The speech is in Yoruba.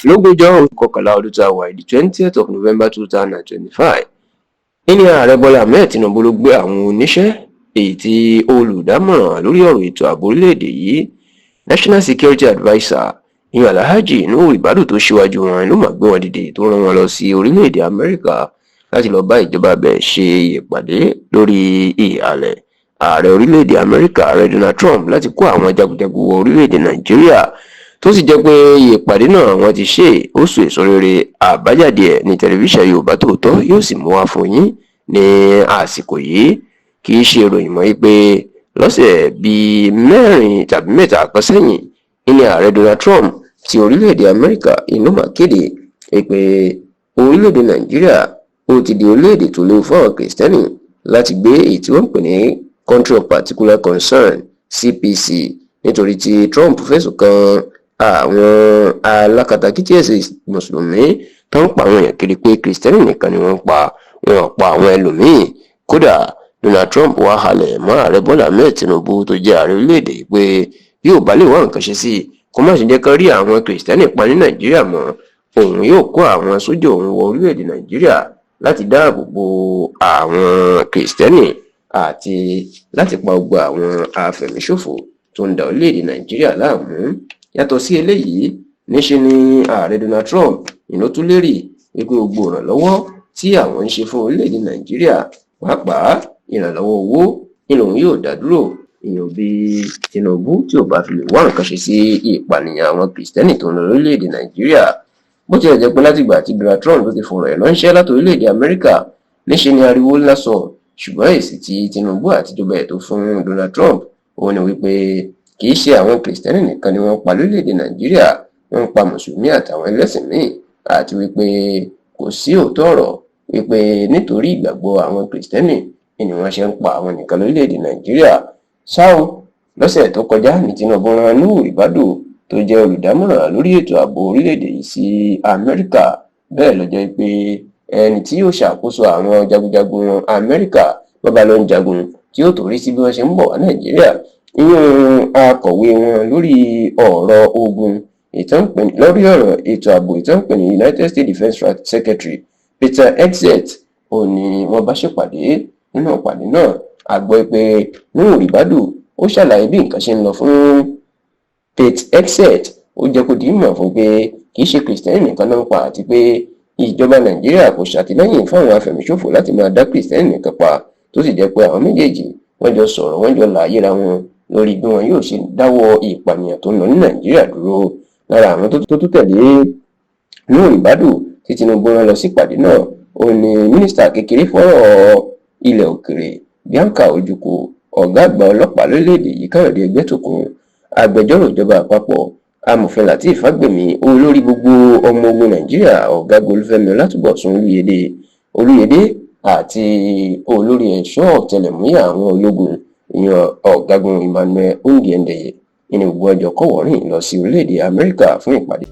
Lógúnjọ́ oṣù kọkànlá ọdún tá a wà, the 20th of November 2025, ní Ààrẹ Bọ́lá Ahmed Tinubu ló gbé àwọn oníṣẹ́ èyí tí olùdámọ̀ràn lórí ọ̀rọ̀ ètò ààbò orílẹ̀-èdè yìí, National Security Adviser, ìyẹn Alhaji Nuhu Ribadu, tó ṣíwájú wọn ló máa gbé wọn dìde, tó rán wọn lọ sí orílẹ̀-èdè Amẹ́ríkà láti lọ bá ìjọba bẹ̀ ṣe ìpàdé lórí ìhàlẹ̀ ààrẹ orílẹ̀-èdè Amẹ́ríkà, Ààrẹ Donald Trump, láti kó àwọn jagunjagun wọ orílẹ̀-èdè Nàìjíríà, tó sì jẹ́ pé ìpàdé náà wọ́n ti ṣe, ó so èso rere. Àbájáde ẹ̀ ní tẹlifíṣàn Yorùbá Tòótọ́ yóò sì mú wá fún yín ní àsìkò yìí. Kì í ṣe ìròyìn mọ́ pé lọ́sẹ̀ bíi 4 tàbí 3 kan sẹ́yìn ní Ààrẹ Donald Trump ti orílẹ̀-èdè Amẹ́ríkà inú mà kéde pé orílẹ̀-èdè Nàìjíríà ó ti di orílẹ̀-èdè tó léwu fún àwọn Kìrìsìtẹ́nì láti gbé, èyí tí wọ́n ń pè ní Country of Particular Concern, CPC, nítorí tí Trump fẹ̀sùn kan àwọn alákatakítí ẹ̀sìn Mùsùlùmí tó ń pa àwọn èèyàn kiri pé Kìrìsìtẹ́nì nìkan ni wọ́n ń pa, wọn ò pa àwọn ẹlòmíín. Kódà, Donald Trump wá halẹ̀ mọ́ Ààrẹ Bọ́lá Ahmed Tinubu tó jẹ́ ààrẹ orílẹ̀-èdè yìí pé yóò bá lè wá nǹkan ṣe sí i, kó má ṣe jẹ́ kán rí àwọn Kìrìsìtẹ́nì pa ní Nàìjíríà mọ́, òun yóò kó àwọn sójà òun wọ orílẹ̀-èdè Nàìjíríà láti dáàbò bo àwọn Kìrìsìtẹ́nì àti láti pa gbogbo àwọn afẹ̀míṣòfò tó ń da orílẹ̀-èdè Nàìjíríà láàmú. Yàtọ̀ sí eléyìí, níṣe ni Ààrẹ Donald Trump ló tún lérí wípé gbogbo ìrànlọ́wọ́ tí àwọn ń ṣe fún orílẹ̀-èdè Nàìjíríà, pàápàá ìrànlọ́wọ́ owó, ni lòun yóò dá dúró, ìyẹn bí Tinubu tí ò bá fi lè wá nǹkan ṣe sí ìpànìyàn àwọn Kìrìsìtẹ́nì tó ń lọ lórílẹ̀-èdè Nàìjíríà. Bó tilẹ̀ jẹ́ pé látìgbà tí Donald Trump tó ti fọ̀rọ̀ ẹ̀ ránṣẹ́ láti orílẹ̀-èdè Amẹ́ríkà, níṣe ni ariwo ńlá sọ, ṣùgbọ́n èsì tí Tinubu àtijọba ẹ̀ tó fún Donald Trump òun ni wípé kì í ṣe àwọn Kìrìsìtẹ́nì nìkan ni wọ́n pa lórílẹ̀-èdè Nàìjíríà, wọ́n ń pa Mùsùlùmí àtàwọn ẹlẹ́sìn míì, àti wípé kò sí òótọ́ ọ̀rọ̀ wípé nítorí ìgbàgbọ́ àwọn Kìrìsìtẹ́nì ni wọ́n ṣe ń pa àwọn nìkan lórílẹ̀-èdè Nàìjíríà. Ṣá o, lọ́sẹ̀ tó kọjá ní Tinubu rán Nuhu Ribadu tó jẹ́ olùdámọ̀ràn lórí ètò ààbò orílẹ̀-èdè yìí sí Amẹ́ríkà. Bẹ́ẹ̀ ló jẹ́ pé ẹni tí yóò ṣàkóso àwọn jagunjagun Amẹ́ríkà bọ́ba ló ń jagun tí yóò torí sí bí wọ́n ṣe ń bọ̀ wá Nàìjíríà, ìyún akọ̀wé wọn lórí ọ̀rọ̀ ogun, lórí ọ̀rọ̀ ètò ààbò, ìtàn pè ní United States Defence Secretary Peter Hegseth, ó ní wọ́n bá ṣèpàdé. Nínú ìpàdé náà, a gbọ́ pé Nuhu Ribadu ó ṣàlàyé bí nǹkan ṣe ń lọ fún Pete Hegseth. Ó jẹ́ kó di mọ̀ fún pé kì í ṣe Kìrìsìtẹ́nì nìkan náà ń pa, àti pé ìjọba Nàìjíríà kò ṣàtìlẹ́yìn fún àwọn afẹ̀míṣòfò láti máa dá Kìrìsìtẹ́nì nìkan pa, tó sì jẹ́ pé àwọn méjèèjì wọ́n jọ sọ̀rọ̀, wọ́n jọ láàyè ra wọn lórí bí wọn yóò ṣe dáwọ́ ìpànìyàn tó ń lọ ní Nàìjíríà dúró. Lára àwọn tó tún tẹ̀lé Nuhu Ribadu tí Tinubu rán lọ sípàdé náà, ó ní mínísítà kékeré fọ́rọ̀ ilẹ̀ òkèèrè, Bianca Ojukwu, ọ̀gá àgbà ọlọ́pàá lórílẹ̀‐èdè yìí, Káyọ̀dé Ẹgbẹ́tókun, agbẹjọ́rò ìjọba àpapọ̀, Amòfin Lateef Fagbemi, olórí gbogbo ọmọ ogun Nàìjíríà, Ọ̀gágun Olúfẹ́mi Ọlátúnbọ̀sún Olúyẹdẹ, àti olórí ẹ̀ṣọ́ ọ̀tẹlẹ̀múyẹ́ àwọn ológun, ìyẹn Ọ̀gágun Emmanuel Undiandeye, nínú gbogbo ọjọ́ kọ́wọ̀ọ́rìn lọ sí orílẹ̀-èdè Amẹ́ríkà fún ìpàdé.